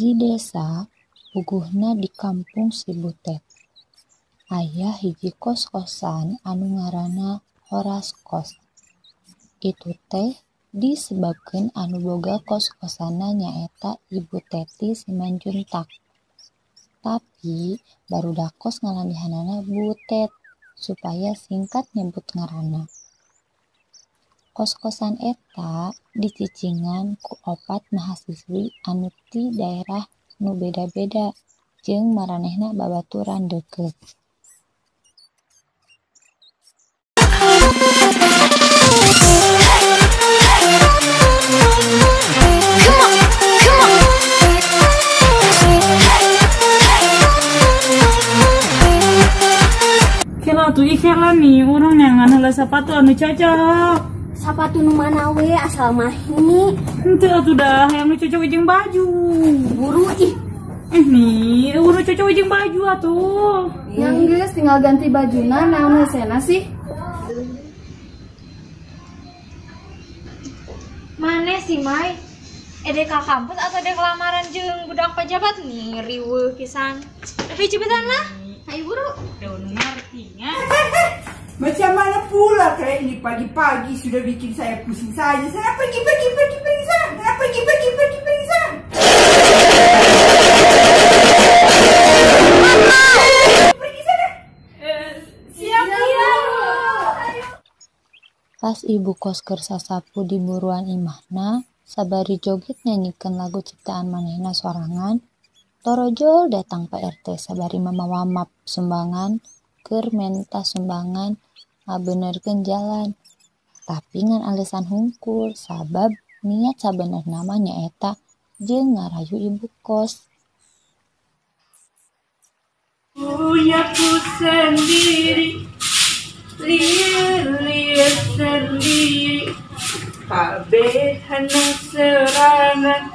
Hiji desa puguhna di kampung Sibutet. Aya hiji kos-kosan anu ngaranna Horas Kos. Itu teh disebabkeun anu boga kos-kosanna nyaeta Ibu Teti Simanjuntak. Tapi barudak kos ngalambihanana Butet supaya singkat nyebut ngaranna. Kos-kosan eta dicicingan ku opat mahasiswi anu ti daerah nu beda-beda jeung maranehna babaturan deukeut. Kela tuh ikela nih urang neangan heula sapatu anu cocok. Sapatu nu mana we asal mahi. Henteu atuh dah hayang nu cocok jeung baju. Buru ih. Nih, nu cocok jeung baju atuh. Yang geus tinggal ganti bajuna naon hesena sih? Maneh sih Mai? Ede ka kampus atau dek lamaran jeung budak pejabat nih riweuh pisan. Tapi cepetan lah. Ayo buru. Daun ngerti nya. Macam mana pula kayak ini pagi-pagi sudah bikin saya pusing saja. Saya pergi pergi pergi pergi sana. Saya pergi pergi pergi pergi sana. Pergi sana. Siap ya. Pas ibu kos keur sasapu di buruan imahna, sabari joget nyanyikeun lagu ciptaan manehna sorangan, torojol datang Pak RT sabari mamawa map sumbangan keur menta sumbangan ngabenerkeun jalan. Tapi ngan alesan hungkul sabab niat sabenerna mah nyaeta jeung ngarayu ibu kos. Punyaku sendiri, liur-liur sendiri, kabehana serangan,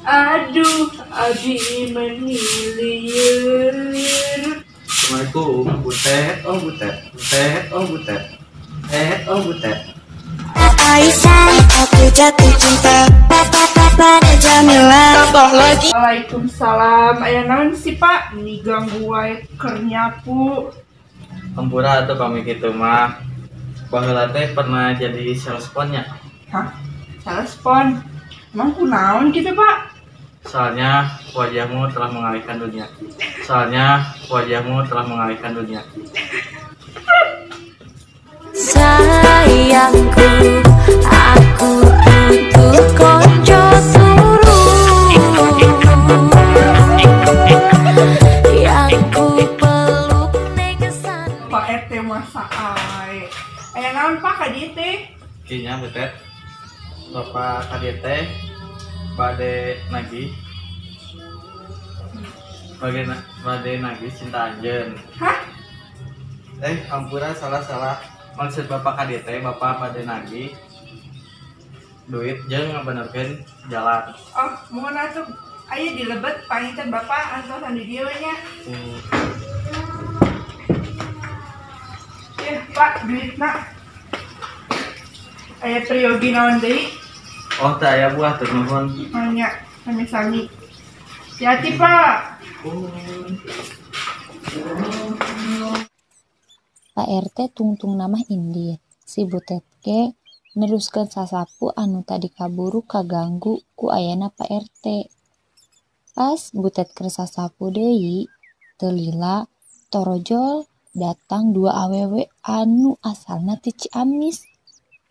aduh abi meniliur-liur. Assalamualaikum, Butet, oh Butet, Butet, oh Butet, Butet, oh Butet. Aisyah, aku jatuh cinta pada Jamila. Tambah lagi. Waalaikumsalam. Aya naon sih Pak? Ini ganggu wae keur nyapu. Hampura atuh kami kitu mah. Baheula teh pernah jadi salesponnya. Hah? Salespon? Emang kunaon gitu Pak? Soalnya wajahmu telah mengalihkan dunia. Soalnya wajahmu telah mengalihkan dunia. Sayangku, aku butuh konco turu yang ku peluk neng sana. Pak RT masa ae. Aya naon Pak ka dieu teh? Kieu Butet. Bapak ka dieu teh bade nagih. Bade nagih cinta anjeun. Hah? Hampura salah-salah. Maksud bapak ka dieu teh bapak bade nagih duit jeung ngabenerkeun jalan. Oh, mohon atuh aya di lebet panginten bapak antosan di dieu nya. Ya, Pak, duitna. Aya priyogi naon deui? Oh, teu aya buah teu nuhun. Oh nya, sami-sami. Hati-hati, Pak. Pak RT tungtungna mah indit. Si Butet ge neruskeun sasapu anu tadi kaburu kaganggu ku ayana Pak RT. Pas Butet keur sasapu deui, teu lila torojol datang dua awewe anu asalna ti Ciamis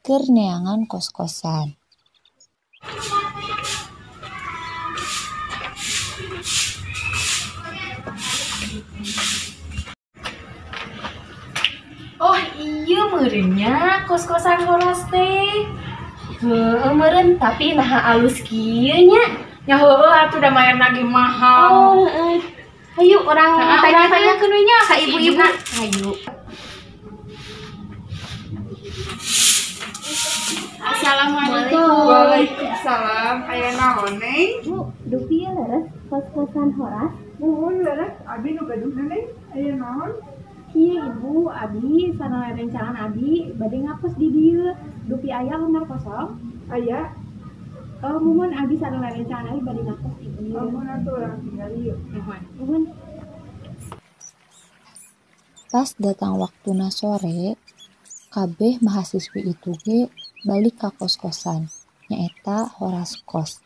keur neangan kos-kosan. Oh iya meureunnya kos-kosan Horas teh. Heueuh meureun tapi naha alus kieu nya. Nya heueuh atuh da mayarna ge mahal. Oh heueuh. Hayu urang tanya-tanyakeun we nya ka ibu-ibu. Hayu. Assalamualaikum. Waalaikumsalam. Aya naon Neng? Bu, dupi ieu leres kos-kosan Horas? Muhun leres abi nu gaduhna Neng. Aya naon? Kieu Ibu, abi sareng rencangan abi bade ngakos di dieu. Dupi aya kamar kosong? Aya. Oh, mumun abi sareng rencangan abi bade ngakos Ibu. Iya. Muhun atuh urang tinggal yuk. Muhun. Pas datang waktuna sore, kabeh mahasiswi itu ge balik ka kos-kosan, nyaeta Horas Kos.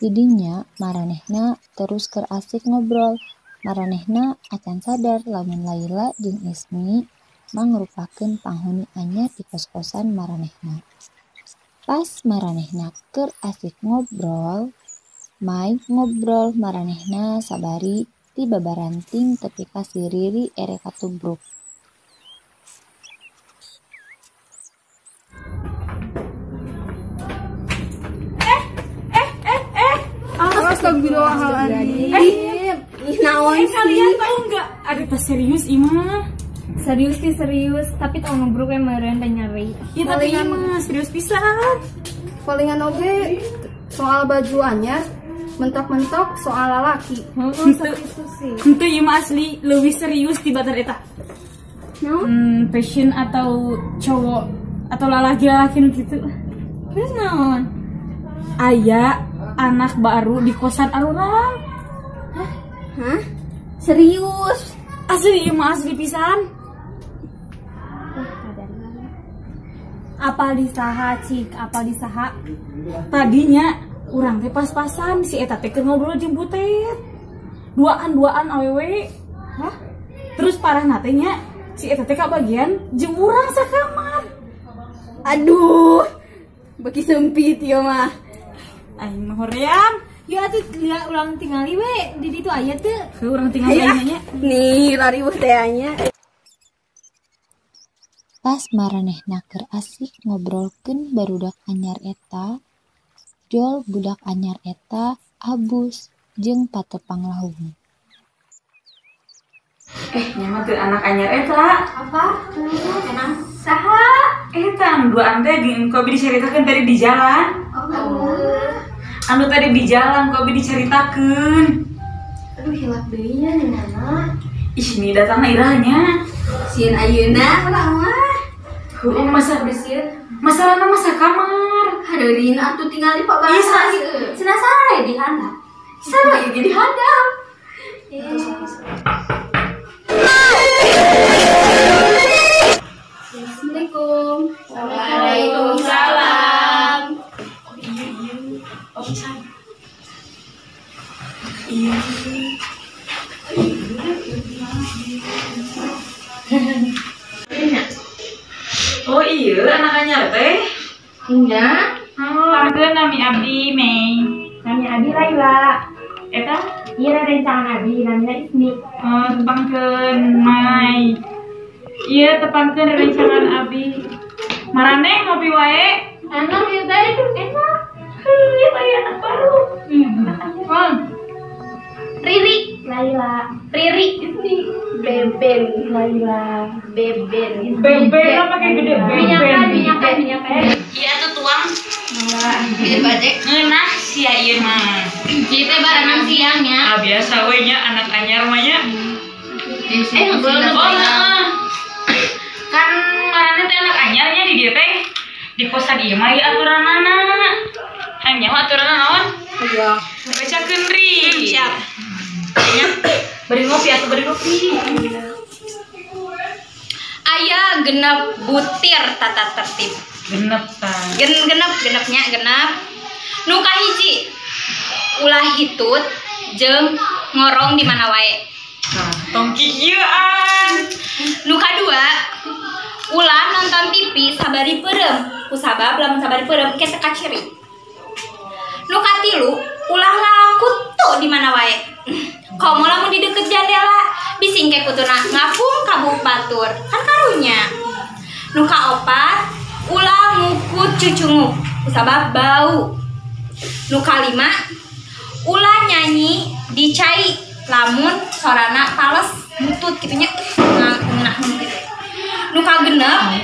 Didinya maranehna terus keur asik ngobrol, maranehna acan sadar lamun Laila jeung Ismi mangrupakeun panghuni anyar di kos-kosan maranehna. Pas maranehna keur asik ngobrol, Mai ngobrol maranehna sabari ti babaranting tepi ka si Riri erek katubruk. Astagfirullahaladzim. Ih, naon sih? Kalian tahu nggak? Ada tas serius imah. Serius sih serius, tapi tau ngebruk yang meureun teh nyeri. Ya tapi imah serius pisan. Palingan oge soal baju anyar, mentok-mentok soal lalaki. Heeh, itu sih. Henteu ieu mah asli leuwih serius tibatan eta. Naon? Fashion atau cowok atau lalaki-lalaki nu kitu. Terus naon? Aya anak baru di kosan arurang. Hah? Hah? Serius? Asli ieu mah asli pisan. Apal di saha cik, apal di saha? Tadinya urang teh pas-pasan si eta teh keur ngobrol jeung butet. Duaan-duaan awewe. Hah? Terus parahna teh nya si eta teh kabagian jeung urang sakamar. Aduh, beki sempit ieu mah. Aing mah hoream. Ya atuh lihat urang tingali we di ditu aya teu. Heuh urang tingali nya. Nih, lari teh nya. Pas maranehna keur asik ngobrolkeun barudak anyar eta, jol budak anyar eta abus jeung patepang lahung. Nya mah teu anak anyar eta. Apa? Tenang saha? Eta anu duaan teh jeung ku abi dicaritakeun tadi di jalan. Oh. Anu tadi di jalan ku abi dicaritakeun. Aduh hilap deui nya nana. Ih, nih datangna irahnya. Sieun ayeuna urang mah. Heuh, masa masalahna masa kamar. Aduh, Rina atuh tinggal di Pak Bahasa. Cenah sare di handap. Sare ieu di handap. Assalamualaikum. Waalaikumsalam. Oh iya iya. Oh bisa. Iya. Oh iya, anak anyar teh. Iya. Oh, panggil nami abdi Mei. Nami abdi Laila. Eta? Iya, rencangan abdi namina Ismi. Oh, tepangkeun Mai. Iya, tepangkeun rencangan abdi. Maraneh ngopi wae. Enak ya teh, enak. Heuh, teh anak baru. Riri, Laila, Riri, Ismi, Beben, Laila, Beben. Beben apa kayak gede beben. Minyakan. Iya tuh tuang. Biar bajek. Ngeunah sia ieu mah. Ieu teh barenang siang nya. Ah biasa we nya anak anyar mah nya. Kan maraneh teh anak anyarnya di dieu teh. Di kosan ieu mah ieu aturanana. Hayang nyaho aturanna naon? Iya. Bacakeun ri. Siap. Bari ngopi atuh bari ngopi. Aya genep butir tata tertib. Genep ta. Genep genepnya genep. Nu kahiji ulah hitut jeung ngorong di mana wae. Nah, tong kieuan. Nu kadua ulah nonton TV sabari peureum. Kusabab lamun sabari peureum ke teu kaciri. Nu katilu ulah ngalakutu di mana wae. Komo lamun di deket jandela bising ke kutuna ngapung ka batur kan karunya. Nu kaopat ulah ngukut cucunguk kusabab bau. Nu kalima ulah nyanyi di cai lamun sorana pales butut kitunya ngeunah gitu. Nu kagenep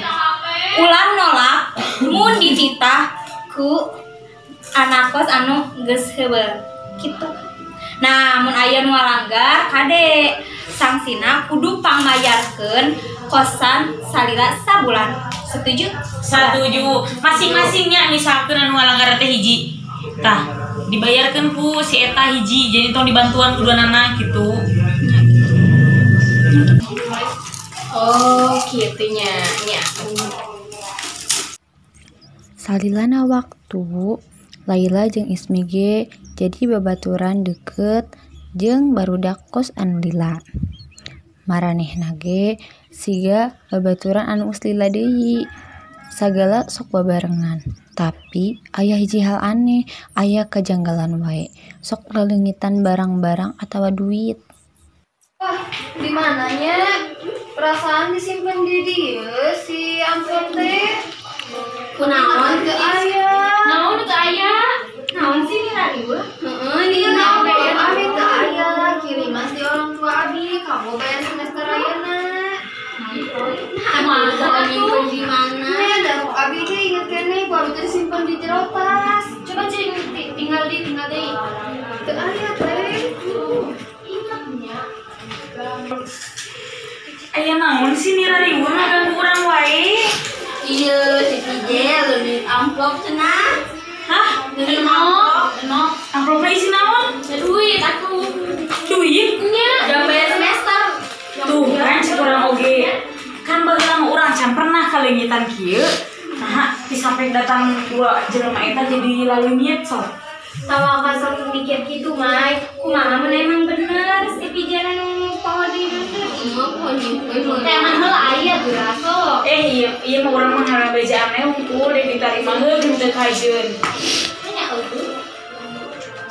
ulah nolak mun dititah ku anak kos anu geus heubeul kitu. Nah, mun aya nu ngalanggar kade sangsina kudu pangmayarkeun kosan salila sabulan. Setuju? Setuju. Masing-masingnya misalkeun anu ngalanggar teh hiji. Tah, Dibayarkeun ku si eta hiji, jadi tong dibantuan ku duanana gitu. Oh, kitu nya. Nya. Salilana waktu, Laila jeung Ismi ge jadi babaturan deukeut jeung barudak kos anu lila. Maranehna ge siga babaturan anu geus lila deui. Sagala sok babarengan. Tapi aya hiji hal aneh, aya kajanggalan wae. Sok laleungitan barang-barang atawa duit. Wah, di mananya? Perasaan disimpan di dieu si amplop teh. Kunaon teu aya? Naon teu aya? Naon sih ni riweuh? Heeh, di amplop abi teu aya. Kiriman ti orang tua abi, kamu bayar semester ayeuna. Nah, masa nyimpen di mana? Nih, da abi teh inget keneh ku abi teh disimpan di jero tas. Coba cing tinggal di tinggal deui. Teu aya teh. Ingatnya. Aya naon sih ni riweuh ngaganggu urang wae? Iya, si PJ leungit amplop cenah. Hah? Leungit amplop? Amplopna isi naon? Ya duit atuh. Duit? Nya, udah bayar semester. Tuh kan cek urang oge. Kan baheula mah urang can pernah kaleungitan kieu. Nah, ti sampai datang dua jelema eta jadi laleungit sok. Tawa sok mikir kitu, Mai. Kumaha mun emang bener si PJ nu poho di dusun? Teman heula aya geura sok. Eh iya, iya mah urang mah ngaran beja aneh hungkul dek ditarima heuh teu kajeun. Nya eueuh.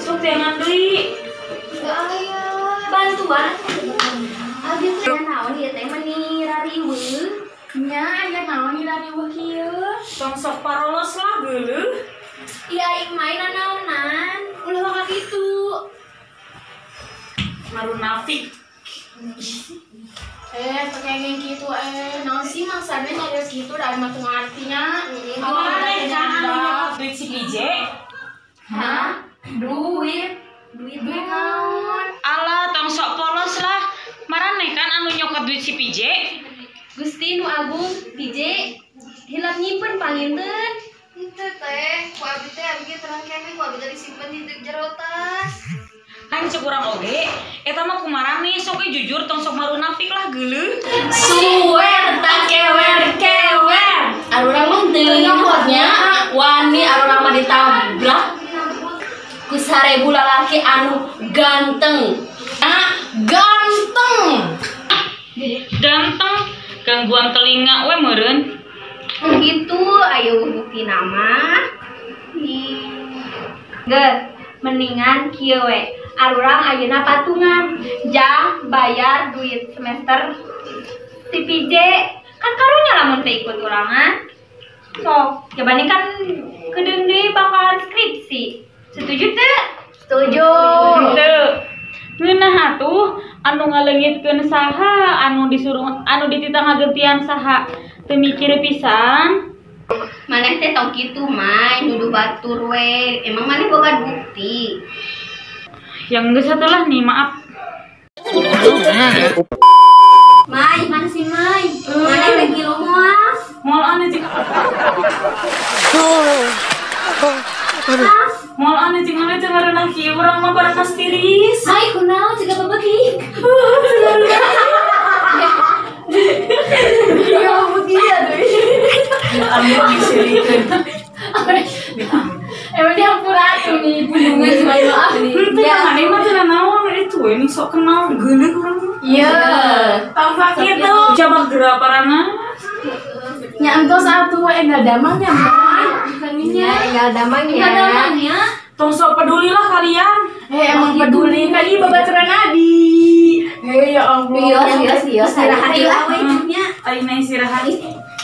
Sok teangan deui. Teu aya. Bantuan. Abi teh naon ieu teh meni rariweuh. Nya aya naon ieu rariweuh kieu? Tong sok parolos lah geuleuh. Iya aing main naonan. Ulah waka kitu. Marunafik. Pakai geng gitu, naon sih maksudnya nyarios gitu, da mah teu ngartinya. Mana kan anu nyokot duit si PJ? Hah? Duit? Duit naon? Alah, tong sok polos lah. Maraneh kan anu nyokot duit si PJ? Gusti nu agung, PJ hilap nyimpen panginten. Henteu teh, ku abi teh abi ge terang keneh ku abi teh disimpen di jero tas. Kan cek urang oge, eta mah kumarane sok we jujur tong sok marunafik lah geuleuh. Suwer tak kewer kewer. Arurang mah teu nyokotnya, wani arurang mah ditabrak ku 1000 lalaki anu ganteng. Ah, ganteng. Ganteng, gangguan telinga we meureun. Gitu, ayo bukti nama. Nih. Geus, mendingan kieu we. Arurang ayeuna patungan jang bayar duit semester si PJ. Kan karunya lamun teh ikut ulangan. Sok, jabani kan kedeung deui bakal skripsi. Setuju teu? Setuju. Teu. Ngeunah atuh anu ngaleungitkeun saha, anu disuruh anu dititah ngagentian saha. Teu mikir pisan. Maneh teh tong kitu, Mai, nuduh batur we. Emang maneh boga bukti? Yang geus atuh lah nih, maaf. Mai, mana sih Mai? Maneh lagi moal? Moal aneh jeung Moal aneh jeung aneh teu ngareunah kieu urang mah barang tiris. Mai kunaon siga babeuki. Iya, babeuki atuh. Anu diseurikeun. Emang dia hampura tuh nih, pundungan cuma maaf nih. Henteu maneh mah teu nanaon itu we nu sok kenal geuleuh urang mah. Iya. Tampak kitu. Coba geura parana. Nya entos atuh we enggal damangnya, Mai. Bukan nya. Enggal damangnya. Enggal damangnya. Tong sok pedulilah kalian. Emang peduli kan ieu babaturan abi. Ya Allah. Iya, iya, iya, istirahat lah we nya. Ayeuna istirahat.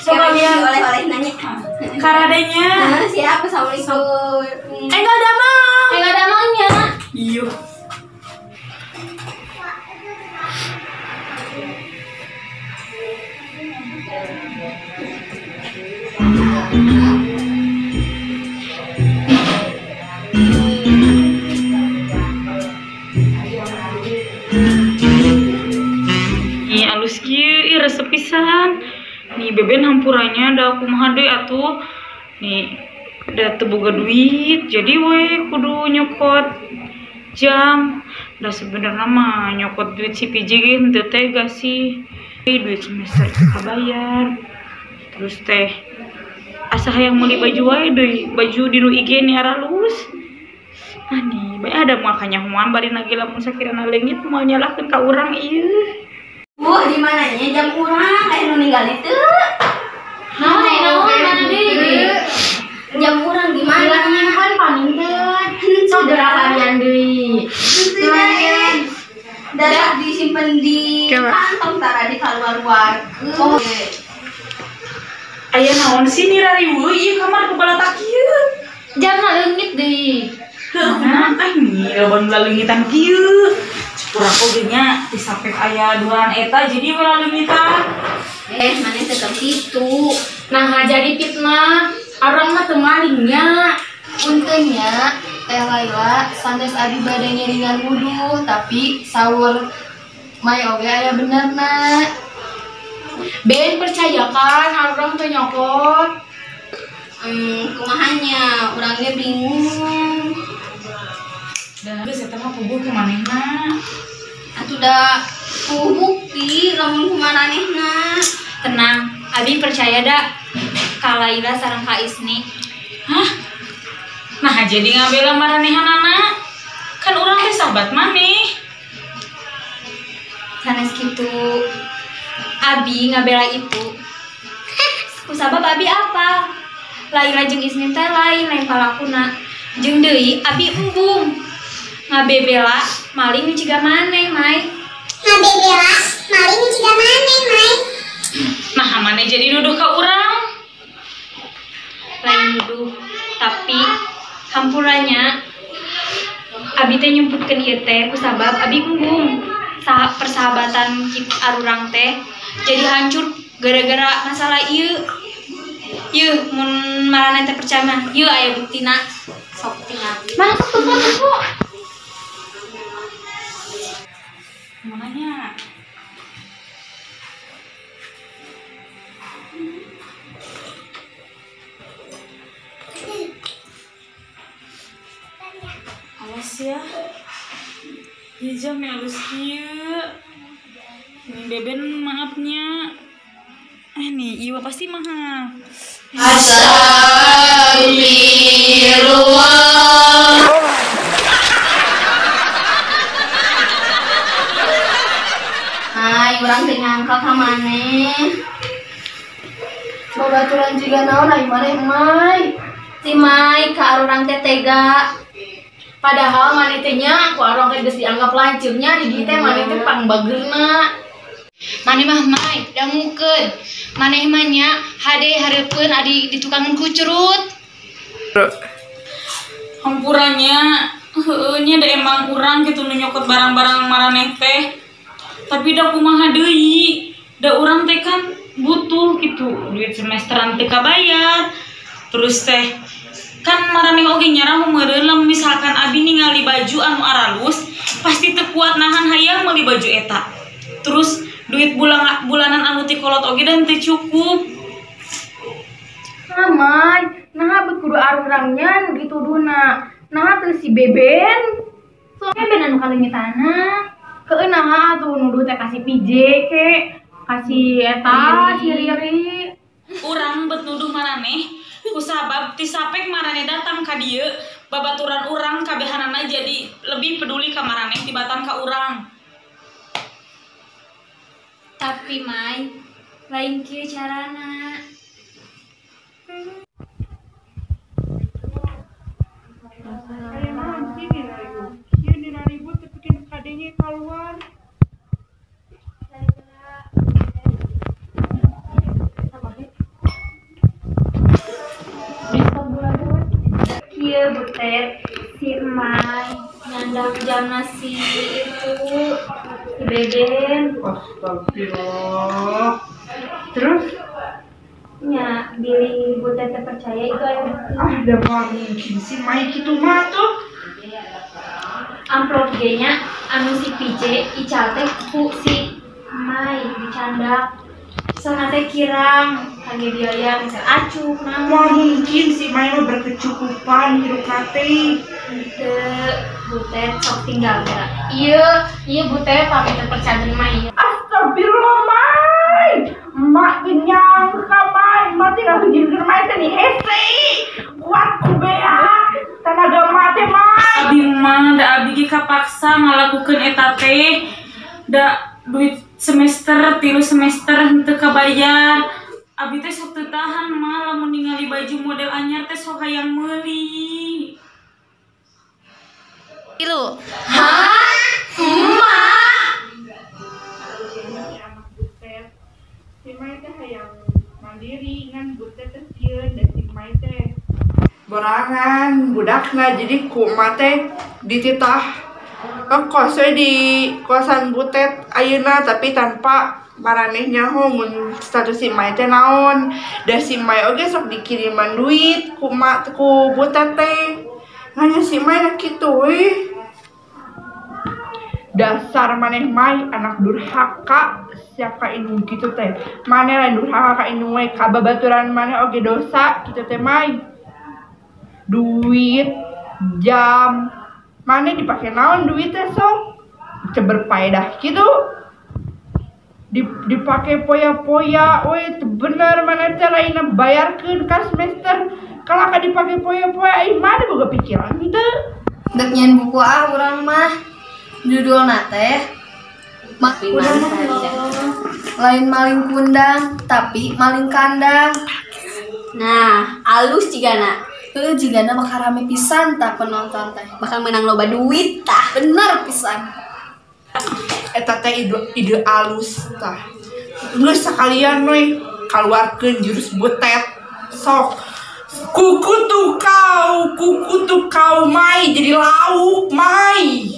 Sok kalian oleh-oleh nanya. Karadenya. Siap, assalamualaikum. Enggal damang. Enggal damangnya. Iya. Ih, alus kieu, ih resep pisan. Nih beben hampurannya da kumaha deui atuh. Nih, Da teu boga duit, jadi we kudu nyokot jam. Da sebenarnya mah nyokot duit si PJ ge henteu tega sih. Duit semester teu kabayar. Terus teh asa hayang meuli baju wae deui, baju di nu IG ni aralus. Ani, bae ada moal kanyahoan bari nage lamun sakirana leungit moal nyalahkeun ka urang ieu. Di mananya jam urang aya nu ninggal itu? Naon mana deui? Jam urang di mana? Nyimpen paninten. Sok geura deui. Darah disimpen di kantong tara di kaluar-luarkeun. Aya naon sih ni rariweuh ieu kamar kubalatak ieu? Jamna leungit deui. Heuh, kunaon teh ni loba nu laleungitan kieu. Kurang oge nya disapek aya duaan eta jadi we laleungitan. Maneh teh kitu. Nah, jadi fitnah. Orang mah teu malingnya. Untungnya Teh Laila sanes abi bade ngiringan wuduh tapi saur Mai oge aya benerna. Ben percayakan orang teu nyokot. Kumahanya urang ge bingung. Da geus eta mah puguh ku manehna. Atuh da puguh bukti lamun ku maranehna. Tenang, abi percaya da ka Laila sareng ka Isni. Hah? Nah jadi ngabela maranehanana. Kan urang teh sahabat maneh. Sanes kitu. Abi ngabela itu. Kusabab abi apa? Laila jeung Isni teh lain palakuna. Jeung deui abi embung. Ngabebela maling nu ciga maneh, Mai. Ngabebela maling nu ciga maneh, Mai. Nah, maneh jadi nuduh ka urang. Lain nuduh, tapi hampurannya abi teh nyumputkeun ieu teh kusabab abi embung. Persahabatan kita arurang teh jadi hancur gara-gara masalah ieu. Ieu mun maraneh teh percaya mah, ieu aya buktina. Sok tinggal. Mana tuh? Mananya? Awas ya. Ieu jam alus kieu. Ini beben maafnya. Nih ieu pasti mahal. Astagfirullah. Hai, urang teu nyangka ka maneh. Babaturan jiga naon ai maneh, Mai? Si Mai ka arurang teh tega. Padahal maneh teh nya ku arurang teh geus dianggap lanceuknya di dieu teh maneh teh pangbageurna. Maneh mah Mai dangukeun. Maneh mah nya hade hareupeun adi ditukangan ku curut. Hampurannya, heueuh nya da emang urang kitu nu nyokot barang-barang maraneh teh. Tapi da kumaha deui? Da urang teh kan butuh gitu, duit semesteran teu kabayar. Terus teh kan maraneh oge nyaraho meureun lamun misalkan abi ningali baju anu aralus, pasti teu kuat nahan hayang meuli baju eta. Terus duit bulanan anu ti kolot oge dan teu cukup. Nah, Mai, nah bet kudu arurangnya nu dituduhna. Nah teu si Beben. So Beben anu kaleungitana. Heueuh naha atuh nuduh teh kasih PJ ke, kasih eta si Riri. Urang bet nuduh maraneh kusabab ti sapek maraneh datang ka dieu, babaturan urang kabehanana jadi lebih peduli ka maraneh tibatan ka urang. Tapi Mai, lain kieu carana. Aya naon sih ni rayu? Kieu ni ribut tapi kan kadenge kaluar. Kieu butet si Mai nyandak jam nasi itu si Beben. Astagfirullah. Terus? Nya, bilih butet percaya itu aya bukti. Ah, da mungkin si Mai kitu mah tuh. Amplop ge nya anu si PJ ical teh ku si Mai dicandak. Soalna teh kirang kangge biaya misal acuk naon. Wah mungkin si Mai mah berkecukupan hirup teh. Henteu, Butet sok tinggal geura. Iya, iya Butet pamit terpercaya mah ieu. Astagfirullah Mai. Mak kenyang ka Mai, Mak teh ngahujieun Mai teh nih hese. Kuat ku beak. Tenaga mak teh Mai. Abi mah da abi ge kapaksa ngalakukeun eta teh. Da duit semester 3 semester henteu kabayar. Abi teh sok teu tahan mah lamun ningali baju model anyar teh sok hayang meuli. Tilu. Hah? Emak. Anak Butet. Si Mai teh hayang mandiri ngan Butet teh sieun da si Mai teh borangan budakna jadi ku emak teh dititah ngekos we di kosan Butet ayeuna tapi tanpa maraneh nyaho mun status si Mai teh naon da si Mai oge sok dikiriman duit ku emak ku Butet teh hanya si Mai na kitu we. Dasar maneh Mai anak durhaka siapa indung kitu teh maneh lain durhaka ka indung we ka babaturan maneh oge dosa kitu teh Mai. Duit jam maneh dipake naon duit teh sok teu berfaedah kitu dipake poya-poya we teu bener maneh teh lainna bayarkeun ka semester kalaka dipake poya-poya ih maneh boga pikiran teu. Dek nyeun buku ah urang mah judulna teh lain maling kundang tapi maling kandang. Nah, alus jigana. Heuh jigana bakal rame pisan tah penonton teh. Bakal menang loba duit tah. Bener pisan. Eta teh ide alus tah. Geus sakalian we kaluarkeun jurus Butet. Sok kuku tuh kau Mai jadi lauk Mai.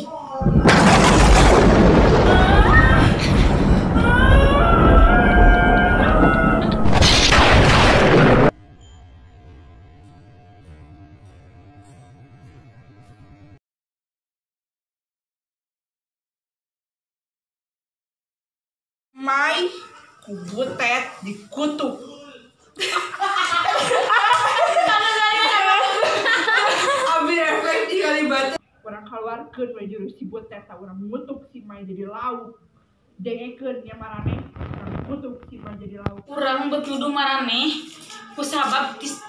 Mai ku Butet dikutuk. Abi refleks di kali batu. Urang kaluarkeun we jurus si Butet tah urang ngutuk si Mai jadi lauk. Dengekeun nya maraneh urang kutuk si Mai jadi lauk. Urang bet nuduh maraneh kusabab tis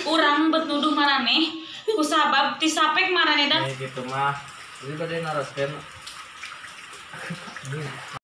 urang bet nuduh maraneh kusabab tisapek maraneh dan gitu mah. Jadi bade naroskeun.